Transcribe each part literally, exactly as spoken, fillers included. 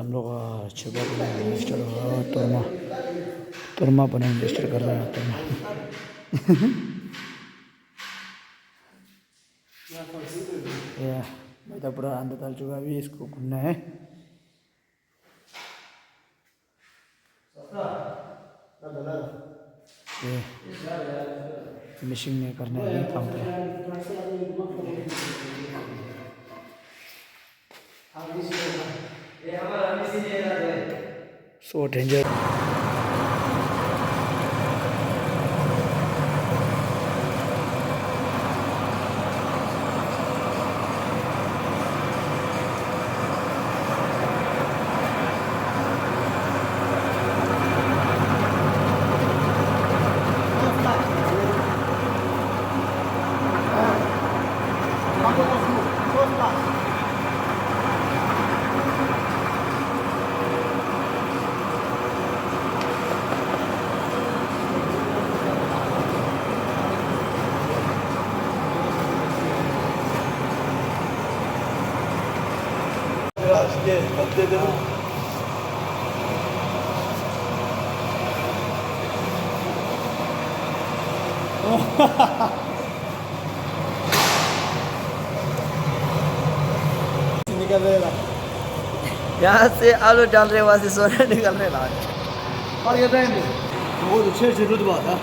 हम लोग, अ, छः बार बने मिनिस्टर, अ, तोरमा, तोरमा बने मिनिस्टर कर रहे हैं, तोरमा। ये मैदा पूरा अंदर डाल चुका है, अभी इसको गूंदना है। ये फिनिशिंग में करना है काम पे। So danger. निकल रहे ला। यहाँ से आलू डाल रहे, वहाँ से सोना निकल रहे ला। और ये टाइम वो तो छः छः रुतबा था।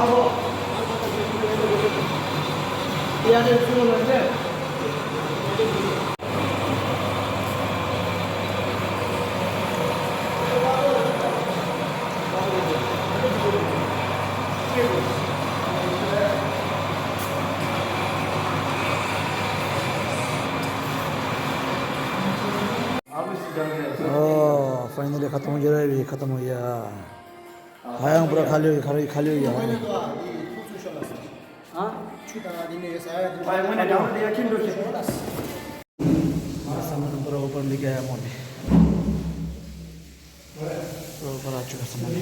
ཨོ། ཕའི་ནལ་ལི་ཁ་ཐོན་རྒྱུ་རེད་བས། ཁ་ཐོན་ཡ། ཧ་ཡང་པུ་ར་ཁ་ལོ་ཡི་ཁ་ལོ་ཡི་ཁ་ལོ་ཡི་ཡ། ཨ། ཆུ་དང་དེ་ནས་ས་ཡ་དེ་ཕའི་ནལ་ལི་ཁ་ཐོན་རྒྱུ་རེད་བས། ས་མ་ཐོན་པུ་ར་ཨོ་པན་ལི་ཀ་ཡ་མོ་ནི། ཨོ་པན་ལ་ཆུ་ག་ས་མ་ཐོན།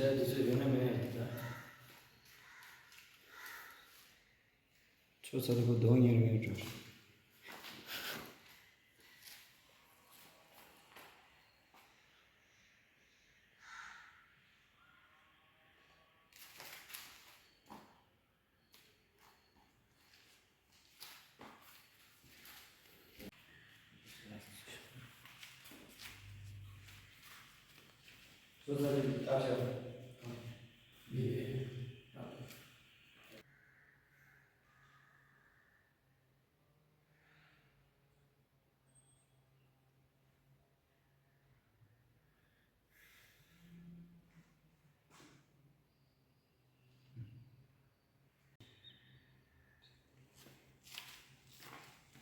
ཟེར་དེ་ཚོ་ཡོད་ན་མེད་ན་དེ་ད། ཚོ་ཚ་དེ་ཁོ་གདོང་ཉེར་མེད་འགྲོ།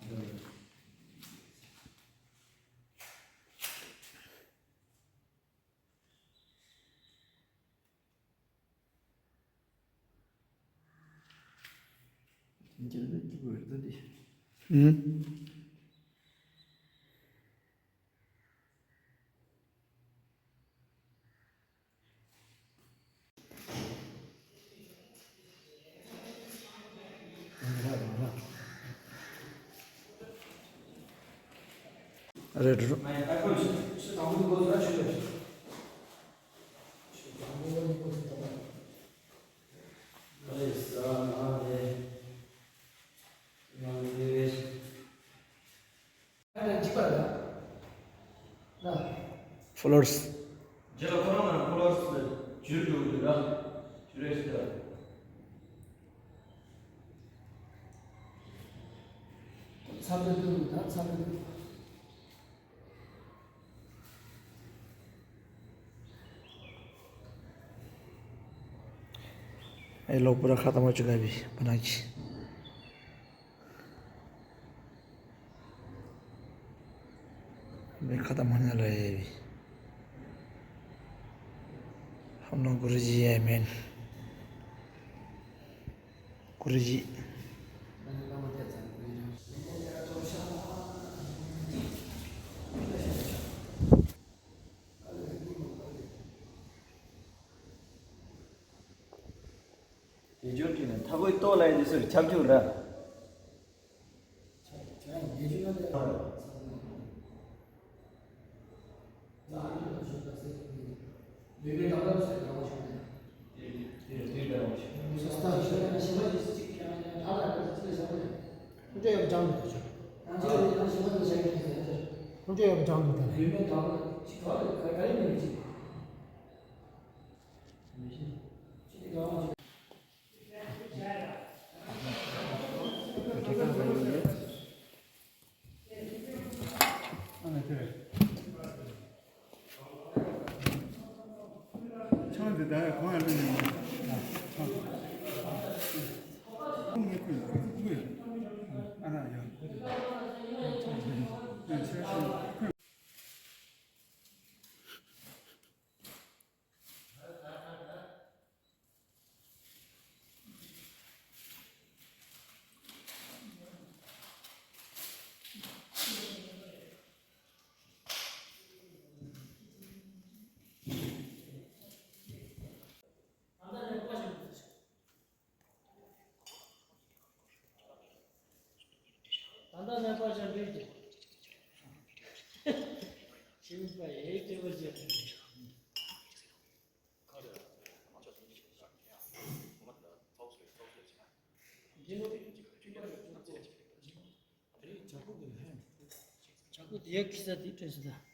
ཨང་། རེད་རེད། ཕོ་ལོར་སི། རྗེས་ལ་ཁོ་རང་ལ་ཕོ་ལོར་སི་ལ་འཇུར་འགྲོ་གི་འདུག་ར། འཇུར་རེད་ཟེར། ཚ་པོ་འདུག་ད་ཚ་པོ་འདུག་ཨེ་ལོག་པུ་ར་ཁ་ཏ་མ་ཅུ་ག་བི་པ་ན་ཅི། མེ་ཁ་ཏ་མ་ན་ལ་ཡེ་བི། ཧམ་ནོ་གུ་རུ་ཇི་ཡེ་མེན། གུ་རུ་ཇི། དེ་ཅོར་གྱི་ནི་ཐ་གོའི་ལྟོ་ལ་ཡི་དེ་ཟེར་ཁྱབ་ཆུ་ར། ཆང་འདི་ད་གང་ཡང་ལོན་ཡོང་མ་ཆང་། ཁོང་ངས་ཁོས་ཁོས་ཁོས་ཨ་ན་ཡང་ཆང་ཆང་ཁོས། ད་ལྟ་ནས་པ་ཅན་རེད་ཀྱི། ཁྱིམ་པ་ཡེ་སྐྱེ་བ་ཅན། ཇ་ཁུ་དེ་ཡ་ཁི་ས་དེ་དྲན་སོང་ད།